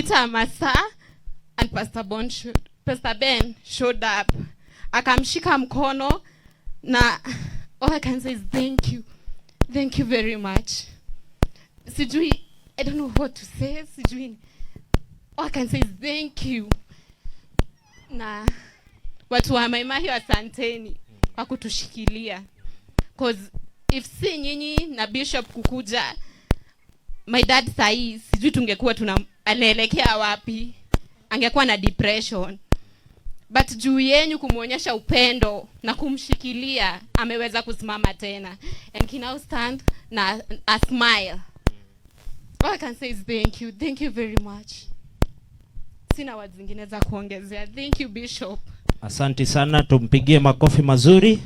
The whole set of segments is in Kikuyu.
Ilipita masaa and Pastor Ben showed up, akamshika mkono na all I can say is thank you, thank you very much. Sijui, I don't know what to say, sijui. All I can say is thank you. Na watu wa Mai Mahiu, asanteni kwa kutushikilia, 'cause if si nyinyi na bishop kukuja, my dad sahii sijui tungekuwa tuna anaelekea wapi, angekuwa na depression, but juu yenyu kumwonyesha upendo na kumshikilia, ameweza kusimama tena and can now stand na a smile. All I can say is thank you, thank you very much. Sina words zingine za kuongezea. Thank you, Bishop. Asante sana, tumpigie makofi mazuri.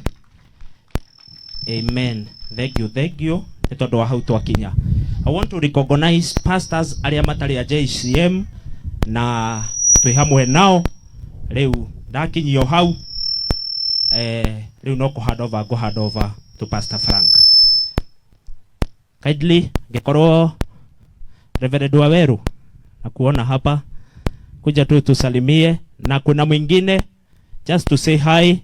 Amen. Thank you, thank you. Nĩ tondũ wa hau twakinya. I want to recognize pastors arĩa matarĩ a JCM na twĩ hamwe nao. Rĩu ndakinyio hau, rĩu no kũ hand over, ngũ hand over to Pastor Frank. Kindly ngĩkorwo Reverend Waweru na kuona hapa, kuja tu tusalimie, na kuna mwingine just to say hi,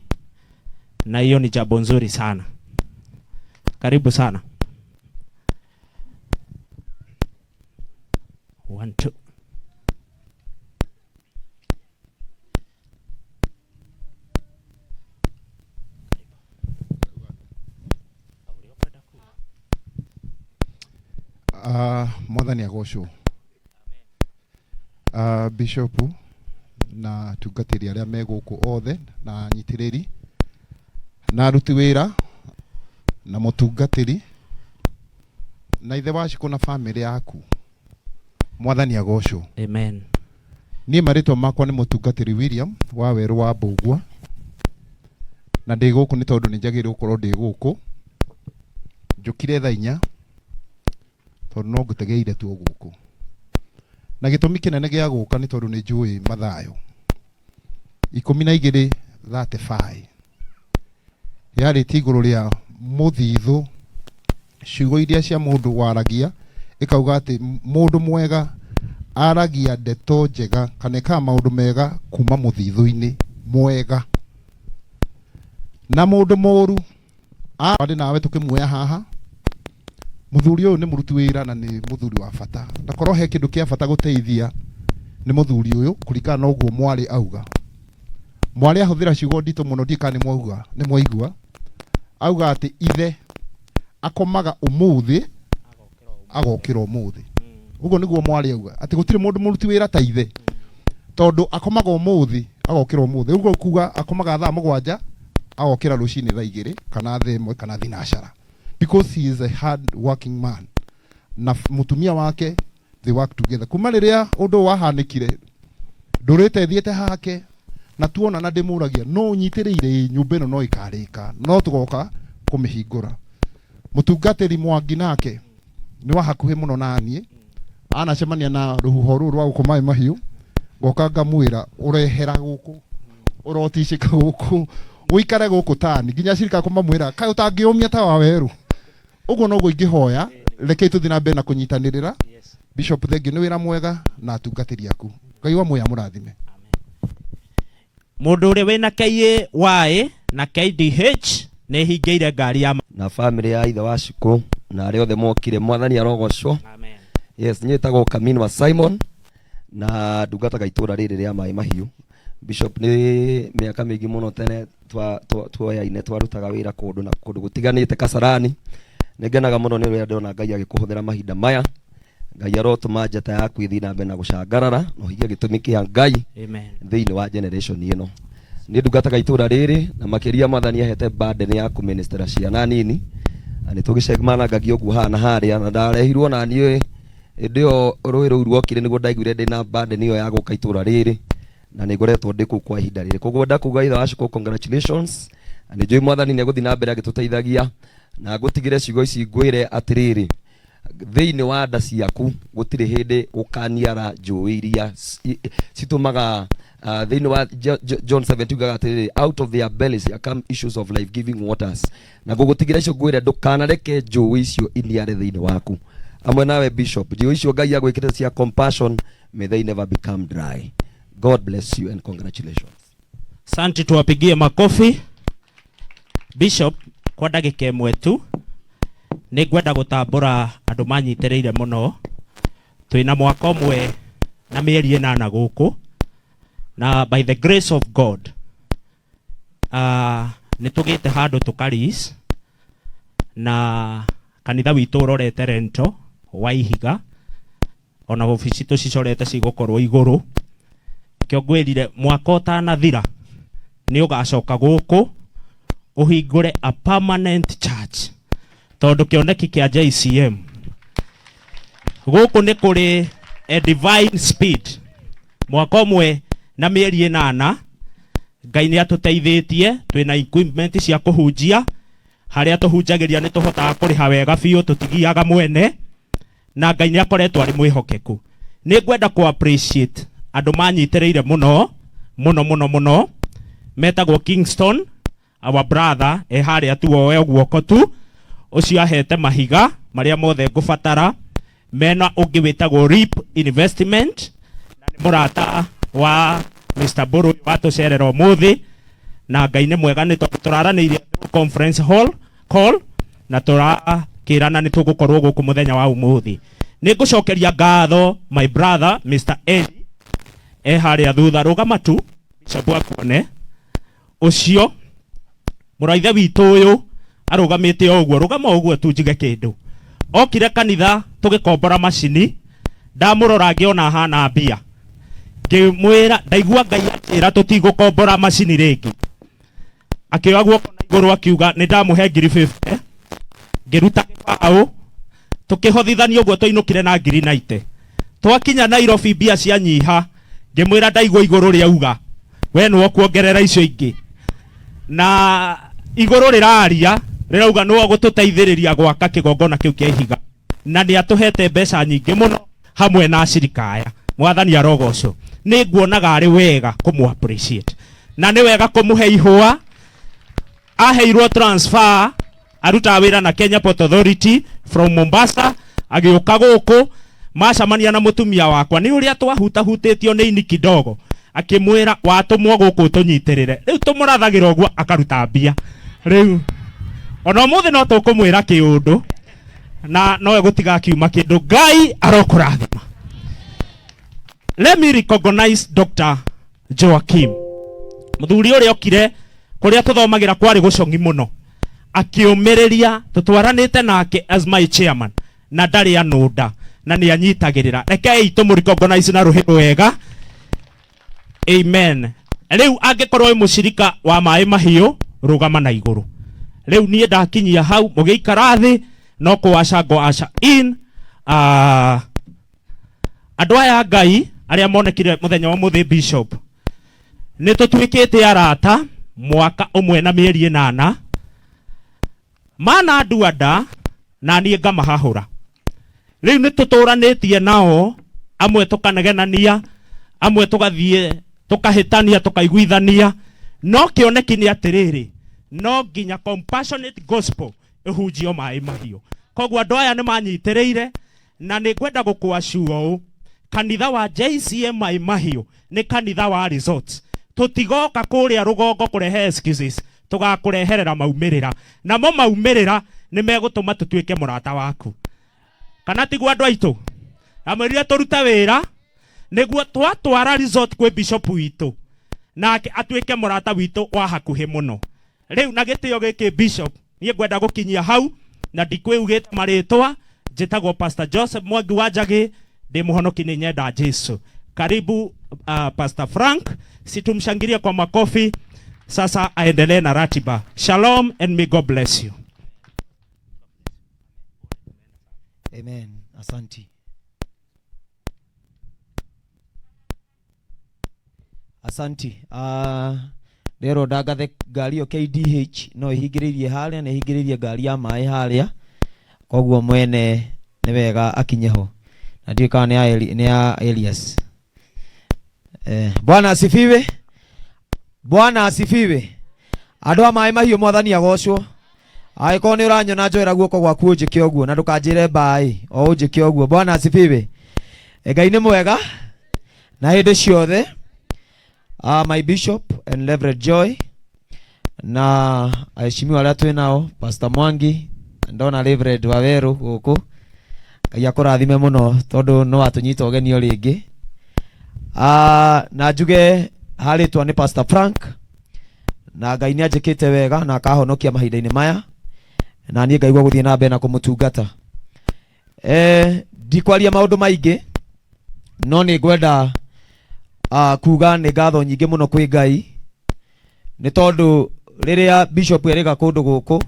na hiyo ni jambo nzuri sana. Karibu sana. One, two. Mwathani agocwo. Bishop na atungatĩri arĩa me gũkũ othe na anyitĩrĩri na aruti wĩra na mũtungatĩri na ithe wa Shiko na famĩlĩ yaku, Mwathani agocwo. Amen. Niĩ marĩtwa makwa nĩ mũtungatĩri William wa Werũ wa Mbũgua, na ndĩ gũkũ nĩ tondũ nĩ njagĩrĩirwo gũkorwo ndĩ gũkũ. Njũkire thaa 4 tondũ no ngũtegeire tu o gũkũ, na gĩtũmi kĩnene gĩa gũka nĩ tondũ nĩ njũĩ Mathayo 12:35 yarĩtie igũrũ rĩa mũthithũ, ciugo iria cia mũndũ waragia, ĩkauga atĩ mũndũ mwega aragia ndeto njega kana ĩkaga maũndũ mega kuma mũthithũ-inĩ mwega, na mũndũ mũru arĩ nawe tũkĩmuoya haha. Mũthuri ũyũ nĩ mũruti wĩra na nĩ mũthuri wa bata, na korwo he kĩndũ kĩa bata gũteithia nĩ mũthuri ũyũ, kũringana na ũguo mwarĩ auga. Mwarĩ ahũthĩra ciugo nditũ mũno, ndiũĩ kana nĩ mwaigua. Auga atĩ ithe akomaga ũmũthĩ agokĩra ũmũthĩ. Ũguo nĩguo mwarĩ auga, atĩ gũtirĩ mũndũ mũruti wĩra ta ithe, tondũ akomaga ũmũthĩ agokĩra ũmũthĩ. Ũguo kuga akomaga thaa 7 agokĩra rũcinĩ thaa 2 kana thaa 1 kana thinacara, because he is a hard working man. Na mũtumia wake, they work together. Kuma rĩrĩa ũndũ wahanĩkire, ndũrĩte thiĩte hake na tuona na ndĩmũragia no ũnyitĩrĩire nyũmba ĩno no ĩkarĩka, no tũgoka kũmĩhingũra. Mũtungatĩri Mwangi nake nĩ wa hakuhĩ mũno na niĩ, anacemania na rũhuho rũrũ rwa gũkũ Maĩ Mahiũ, ngoka ngamwĩra ũrehera gũkũ, ũroticĩka gũkũ, ũikare gũkũ tani nginya cirika kũmamwĩra kaĩ ũtangĩũmia ta wa werũ. Ũguo noguo ingĩhoya, rekei tũthiĩ na mbere na kũnyitanĩrĩra. Bishop, thengiũ nĩ wĩra mwega na atungatĩri aku. Ngai wa muoyo amũrathime. Mũndũ ũrĩa wĩna KAY na KDH nĩ hingĩire ngari ya na family ya ithe wa Shiko na arĩa othe mokire, Mwathani arogocwo. Amen. Yes, niĩ njĩtagwo Kaminwa Simon na ndungataga itũra rĩrĩ rĩa Maĩ Mahiũ. Bishop, nĩ mĩaka mĩingĩ mũno tene tuoyaine, twarutaga wĩra kũndũ na kũndũ gũtiganĩte Kasarani. Nĩ ngenaga mũno nĩ ũrĩa ndona Ngai agĩkũhũthĩra mahinda maya. Ngai arotũma njata yaku ĩthiĩ na mbere na gũcangarara na ũhingie gĩtũmi kĩa Ngai Amen. thĩinĩ wa generation ĩno. Niĩ ndungataga itũra rĩrĩ na makĩria Mwathani ahete burden ya kũministera ciana nini, na nĩ tũgĩcemanangagia ũguo haha na harĩa, na ndarehirwo na niĩ hĩndĩ ĩyo rũĩ rũu ruokire nĩguo ndaiguire ndĩna burden ĩyo ya gũka itũra rĩrĩ, na nĩ ngoretwo ndĩ kũu kwa ihinda rĩrĩ. Koguo ndakuga ithe wa Shiko, congratulations, na nĩ njũĩ Mwathani nĩ egũthiĩ na mbere agĩtũteithagia, na ngũtigĩre ciugo ici ngwĩre atĩrĩrĩ, thĩinĩ wa nda ciaku gũtirĩ hĩndĩ gũkaniara njũĩ iria citũmaga, thĩinĩ wa John 7 tugaga atĩrĩrĩ, out of their bellies shall come issues of life giving waters. Na ngũgũtigĩra icio ngwĩre ndũkanareke njũĩ icio iniare thĩinĩ waku. Amwe nawe Bishop, njũĩ icio Ngai agwĩkĩrĩte cia compassion, May they never become dry. God bless you and congratulations. Asante, tuwapigie makofi. Bishop, kwa ndagĩka ĩmwe tu nĩ ngwenda gũtambũra andũ manyitĩrĩire mũno. Twĩna mwaka ũmwe na mĩeri 8 gũkũ, na by the grace of God nĩ tũgĩte handũ tũkaris na kanitha witũ ũrorete rento wa ihiga, ona obici tũcicorete cigũkorwo igũrũ. Kĩo ngwĩrire mwaka ũtanathira nĩ ũgacoka gũkũ ũhingũre a permanent church, tondũ kĩoneki kĩa JCM gũkũ nĩ kũrĩ a divine speed. Mwaka ũmwe na mĩeri 8 Ngai nĩ atũteithĩtie, twĩna equipment cia kũhunjia, harĩa tũhunjagĩria nĩ tũhotaga kũrĩha wega biũ, tũtigiaga mwene, na Ngai nĩ akoretwo arĩ mwĩhokeku. Nĩ ngwenda kũ appreciate andũ manyitĩrĩire mũno mũno mũno mũno, metagwo Kingston, our brother, e harĩa tu oe guoko tu, ũcio ahete mahiga marĩa mothe ngũbatara. Mena ũngĩ wĩtagwo Rip Investment, na nĩ mũrata wa Mr. Mburu watũcerera ũmũthĩ, na Ngai nĩ mwega nĩ tondũ tũraranĩirie through conference hall call, na tũrakĩrana nĩ tũgũkorwo gũkũ mũthenya wa ũmũthĩ. Nĩ ngũcokeria ngatho my brother Mr. Eli, e harĩa thutha, rũgama tu Bishop akuone. Ũcio mũraithe witũ ũyũ arũgamĩte o ũguo, rũgama o ũguo tu njige kĩndũ. Okire kanitha tũgĩkombora macini, ndamũrora ngĩona hana mbia, ngĩmwĩra ndaigua Ngai akĩra tũtigũkombora macini rĩngĩ. Akĩoya guoko na igũrũ akiuga nĩ ndamũhe ngiri 50, ngĩruta gĩbaũ tũkĩhothithania ũguo twainũkire na ngiri 90. Twakinya Nairobi mbia cianyiha, ngĩmwĩra ndaigua igũrũ rĩauga we nĩwe ũkuongerera icio ingĩ, na igũrũ rĩraria rĩrauga nĩwe ũgũtũteithĩrĩria gwaka kĩgongona kĩu kĩa ihiga, na nĩ atũhete mbeca nyingĩ mũno hamwe na acirika aya. Mwathani arogocwo. Nĩ nguonaga arĩ wega kũmũ appreciate, na nĩ wega kũmũhe ihũa. Aheirwo transfer, arutaga wĩra na Kenya Port Authority from Mombasa, agĩũka gũkũ macamania na mũtumia wakwa, nĩ ũrĩa twahutahutĩtio nĩ ini kidogo, akĩmwĩra watũmwo gũkũ tũnyitĩrĩre. Rĩu tũmũrathagĩra ũguo akaruta mbia. Rĩu ona ũmũthĩ no tũkũmwĩra kĩũndũ na nowe gũtiga akiuma kĩndũ. Ngai arokũrathima. Let me recognize Dr. Joaquim, mũthuri ũrĩa okire kũrĩa tũthomagĩra kwarĩ gũcong'i mũno, akĩũmĩrĩria tũtwaranĩte nake as my chairman, na ndarĩ anũnda na nĩ anyitagĩrĩra. Rekei tũmũ recognize na rũhĩ rwega. Amen. Rĩu angĩkorwo wĩ mũcirika wa maĩ mahiũ, rũgama na igũrũ. Rĩu niĩ ndakinyia hau, mũgĩikara thĩ no kũwaca ngwaca in. Andũ aya Ngai arĩa monekire mũthenya wa mũthĩ, Bishop, nĩ tũtuĩkĩte arata mwaka ũmwe na mĩeri 8, mana nduanda na niĩ ngamahahũra. Rĩu nĩ tũtũranĩtie nao, amwe tũkanegenania, amwe tũgathiĩ tũkahĩtania, tũkaiguithania, no kĩoneki nĩ atĩrĩrĩ, no nginya compassionate gospel ĩhunjio maĩ mahiũ. Koguo andũ aya nĩ manyitĩrĩire, na nĩ ngwenda gũkũassure ũũ, kanitha wa JCM Maĩ Mahiũ nĩ kanitha wa results. Tũtigoka kũrĩa rũgongo kũrehe excuses, tũgakũreherera maumĩrĩra, namo maumĩrĩra nĩ megũtũma tũtuĩke mũrata waku. Kana tiguo andũ aitũ? Amwĩrire tũrute wĩra nĩguo twatwara result kwĩ bishop witũ, nake atuĩke mũrata witũ wa hakuhĩ mũno. Rĩu na gĩtĩo gĩkĩ bishop, niĩ ngwenda gũkinyia hau na ndikwĩugĩte marĩtwa. Njĩtagwo Pastor Joseph Mwangi wa Njagĩ, ndĩ mũhonoki, nĩ nyenda Jesu. Karibu Pastor Frank, situmshangilie kwa makofi. Sasa aendelee na ratiba. Shalom and may God bless you. Amen. Asanti. Asanti. Rero ndangathe ngari ĩyo KDH no ĩhingĩrĩirie harĩa, nĩ ĩhingĩrĩirie ngari ya maĩ harĩa, koguo mwene nĩ wega akinye ho, na ndiũĩ kana nĩ ya Elias. Bwana asifiwe. Bwana asifiwe. Andũ a maĩ mahiũ, mwathani agocwo. Angĩkorwo nĩ ũranyona, njoera guoko gwaku ũnjĩke ũguo, na ndũkanjĩre mbaĩ, o ũnjĩke ũguo. Bwana asifiwe. Ngai nĩ mwega. Na hĩndĩ ciothe, my bishop and Reverend Joy na aheshimiwa arĩa twĩ nao, Pastor Mwangi, ndona Reverend Waweru gũkũ, Ngai akũrathime mũno tondũ no atũnyita ũgeni o rĩngĩ. Na njuge harĩtwa nĩ Pastor Frank, na Ngai nĩ anjĩkĩte wega na akahonokia mahinda-inĩ maya, na niĩ ngaigua gũthiĩ na mbere na kũmũtungata. Ndikwaria maũndũ maingĩ, no nĩ ngwenda kuga nĩ ngatho nyingĩ mũno kwĩ Ngai, nĩ tondũ rĩrĩa bishop erĩga kũndũ gũkũ,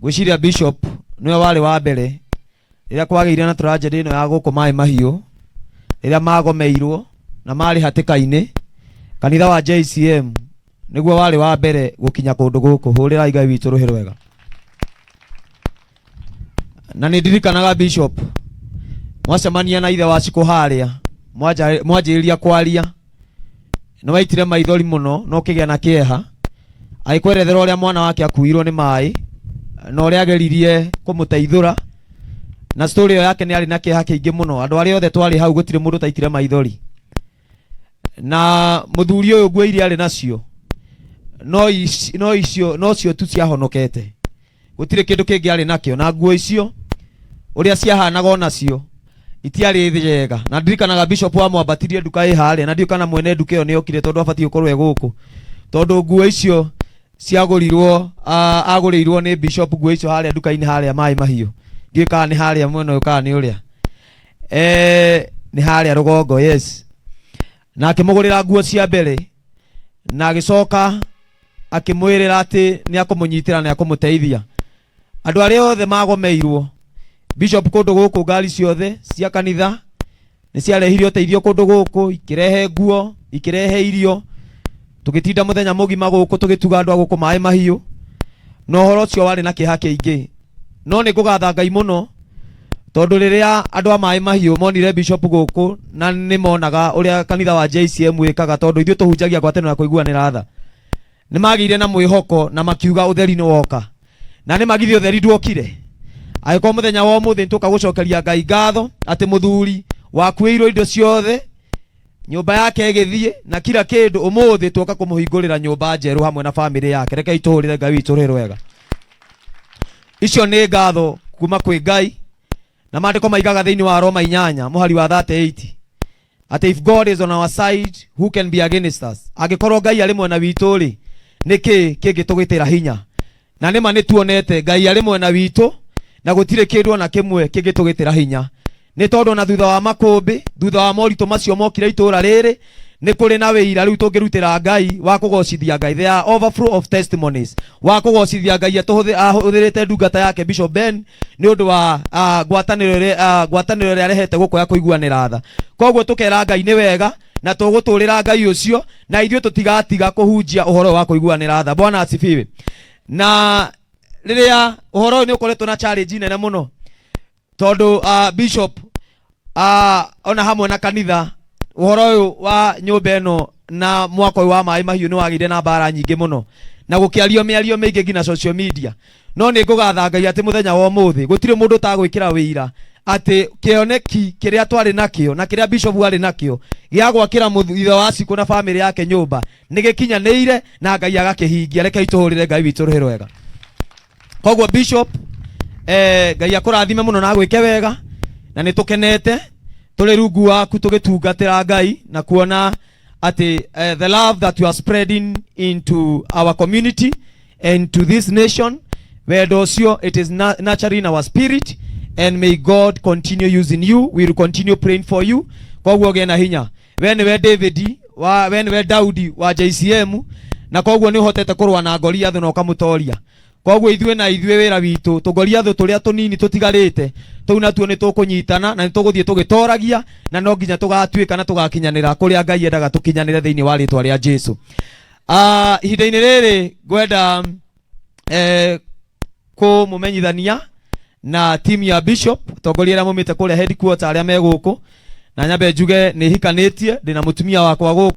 ngwĩciria bishop nĩwe warĩ wa mbere rĩrĩa kwagĩire na tragedy ĩno ya gũkũ Maĩ Mahiũ, rĩrĩa magomeirwo na marĩ hatĩka-inĩ, kanitha wa JCM nĩguo warĩ wa mbere gũkinya kũndũ gũkũ. Hũrĩrai Ngai witũ rũhĩ rwega. Na nĩ ndirikanaga bishop mwacemania na ithe wa Cikũ harĩa, mwanjĩrĩria kwaria, nĩ waitire maithori mũno na ũkĩgĩa na kĩeha, agĩkwerethera ũrĩa mwana wake akuirwo nĩ maĩ na ũrĩa ageririe kũmũteithũra, na story ĩyo yake nĩ yarĩ na kĩeha kĩingĩ mũno. Andũ arĩa othe twarĩ hau gũtirĩ mũndũ ũtaitire maithori. Na mũthuri ũyũ nguo iria arĩ nacio no icio no cio tu ciahonokete, gũtirĩ kĩndũ kĩngĩ arĩ nakĩo, na nguo icio ũrĩa ciahanaga onacio itiarĩ njega. Na ndirikanaga bishop wamwambatirie nduka ĩ harĩa, na ndiũĩ kana mwene nduka ĩyo nĩokire tondũ abatiĩ gũkorwo e gũkũ, tondũ nguo icio ciagũrirwo, agũrĩirwo nĩ bishop nguo icio harĩa nduka-inĩ harĩa Maĩ Mahiũ. Ndiũĩ kana nĩ harĩa mwena ũyũ kana nĩ ũrĩa, nĩ harĩa rũgongo, yes. Na akĩmũgũrĩra nguo cia mbere, na agĩcoka akĩmwĩrĩra atĩ nĩ akũmũnyitĩra na akũmũteithia. Andũ arĩa othe magomeirwo bishop kũndũ gũkũ, ngari ciothe cia kanitha nĩ ciarehire ũteithio kũndũ gũkũ, ikĩrehe nguo, ikĩrehe irio. Tũgĩtinda mũthenya mũgima gũkũ tũgĩtuga andũ a gũkũ Maĩ Mahiũ, na ũhoro ũcio warĩ na kĩeha kĩingĩ. No nĩ ngũgatha Ngai mũno tondũ rĩrĩa andũ a Maĩ Mahiũ monire bishop gũkũ, na nĩ monaga ũrĩa kanitha wa JCM wĩkaga, tondũ ithuĩ tũhunjagia ngwatanĩro na kũiguanĩra tha, nĩ magĩire na mwĩhoko na makiuga ũtheri nĩ woka. Na nĩ magithĩ ũtheri nduokire? Angĩkorwo mũthenya wa ũmũthĩ nĩtũka gũcokeria Ngai ngatho atĩ mũthuri wakuĩirwo indo ciothe, nyũmba yake ĩgĩthiĩ na kila kĩndũ, ũmũthĩ tuoka kũmũhingũrĩra nyũmba njerũ hamwe na famĩlĩ yake. Rekei tũhũrĩre Ngai witũ rũhĩ rwega. Icio nĩ ngatho kuma kwĩ Ngai. Na maandĩko maigaga thĩinĩ wa Roma 8 mũhari wa 38 atĩ if God is on our side, who can be against us? Angĩkorwo Ngai arĩ mwena witũ rĩ, nĩkĩ kĩngĩtũgĩtĩra hinya? Na nĩma nĩ tuonete Ngai arĩ mwena witũ na gũtirĩ kĩndũ ona kĩmwe kĩngĩtũgĩtĩra hinya, nĩ tondũ ona thutha wa makũmbĩ, thutha wa moritũ macio mokire itũũra rĩrĩ, nĩ kũrĩ na wĩira rĩu tũngĩrutĩra Ngai wa kũgocithia Ngai. There are overflow of testimonies wa kũgocithia Ngai ahũthĩrĩte ndungata yake Bishop Ben nĩ ũndũ wa ngwatanĩro ĩrĩa arehete gũkũ ya kũiguanĩra tha. Koguo tũkera Ngai nĩ wega, na tũgũtũrĩra Ngai ũcio, na ithuĩ tũtigatiga kũhunjia ũhoro wa kũiguanĩra tha. Bwana asifiwe. Na rĩrĩa ũhoro ũyũ nĩ ũkoretwo na challenge nene mũno, tondũ bishop ona hamwe na kanitha, ũhoro ũyũ wa nyũmba ĩno na mwako ũyũ wa Maĩ Mahiũ nĩ wagĩire na mbara nyingĩ mũno na gũkĩario mĩario mĩingĩ nginya social media. No nĩ ngũgatha Ngai atĩ mũthenya wa ũmũthĩ gũtirĩ mũndũ ũtagwĩkĩra wĩira atĩ kĩoneki kĩrĩa twarĩ nakĩo na kĩrĩa bishop arĩ nakĩo gĩa gwakĩra ithe wa Cikũ na famĩlĩ yake nyũmba nĩ gĩkinyanĩire na Ngai agakĩhingia. Rekei tũhũrĩre Ngai witũ rũhĩ rwega. Koguo bishop, Ngai akũrathime mũno na agwĩke wega, na nĩ tũkenete tũrĩ rungu waku tũgĩtungatĩra Ngai na kuona atĩ the love that you are spreading into our community and to this nation, wendo ũcio, it is nurturing our spirit, and may God continue using you. We will continue praying for you. Koguo ũgĩe na hinya. We nĩwe David wa, we nĩwe Daudi wa JCM, na koguo nĩ ũhotete kũrũa na Goliath na ũkamũtoria. Koguo ithuĩ na ithuĩ wĩra witũ, tũgoliathũ tũrĩa tũnini tũtigarĩte tũu natuo nĩ tũkũnyitana na nĩ tũgũthiĩ tũgĩtoragia, na no nginya tũgatuĩka na tũgakinyanĩra kũrĩa Ngai endaga tũkinyanĩre thĩinĩ wa rĩtwa rĩa Jesu. Ihinda-inĩ rĩrĩ ngwenda kũmũmenyithania na timu ya bishop, atongoria arĩa maumĩte kũrĩa headquarter arĩa me gũkũ. Na nyambe njuge nĩ hikanĩtie, ndĩna mũtumia wakwa gũkũ.